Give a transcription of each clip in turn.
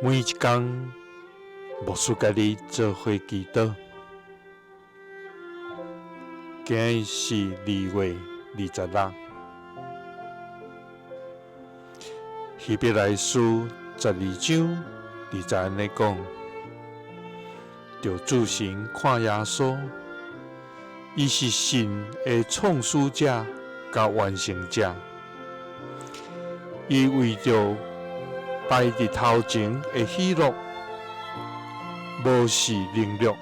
每一工，牧師佮你做伙祈禱。今日是2月26，希伯來書12章2節按呢講：著注神看耶穌，伊是信的創始者佮完成者，伊為著擺佇頭前的喜樂，無視凌辱，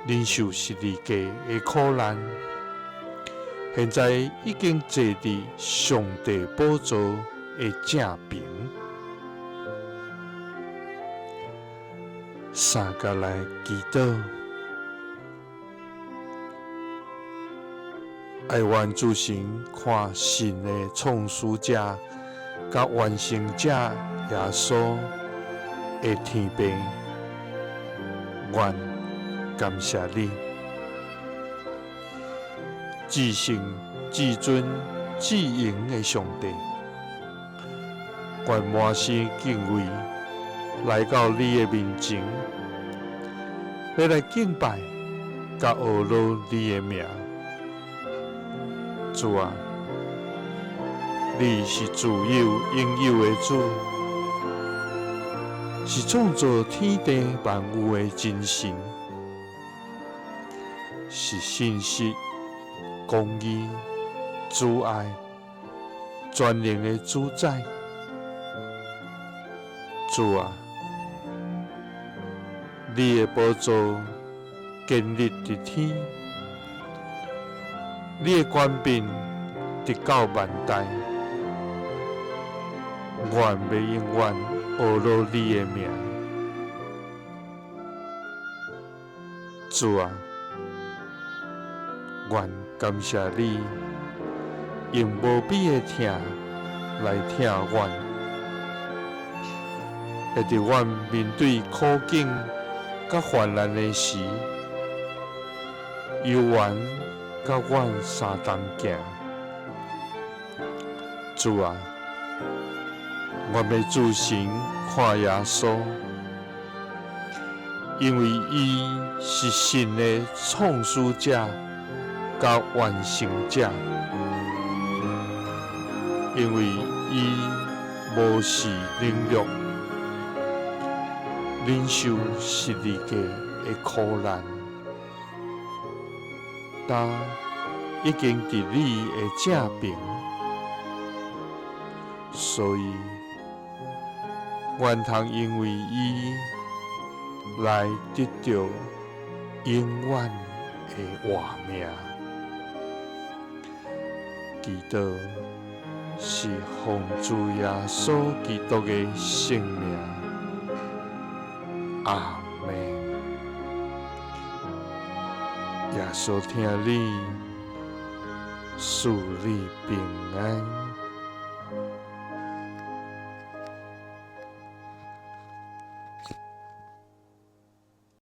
忍受十字架的苦難，現在已經坐佇上帝寶座的正爿。三佮來祈禱，愛願諸神看信的創始者佮完成者耶穌的天父，願感謝你，至聖、至尊、至榮的上帝，願滿心敬畏來到你的面前，欲來敬拜佮阿羅你的名。主啊，你是自有永有的主，是創造天地萬有的真神，是信實、公義、慈愛、全能的主宰。主啊，你的寶座堅立佇天，你的權柄直到萬代。阮欲永遠阿羅你的名。主啊，願感謝你用無比的疼來疼阮，會佇阮面對苦境佮患難的時，猶原佮阮相同行。主啊，阮欲注神看耶穌，因為伊是信的創始者佮完成者，因為伊無視凌辱，忍受十字架的苦難，但已經佇你的正爿，所以阮通因為伊來得著永遠的活命。祈禱是奉主耶穌基督的聖名，阿們。耶穌疼你，賜你平安。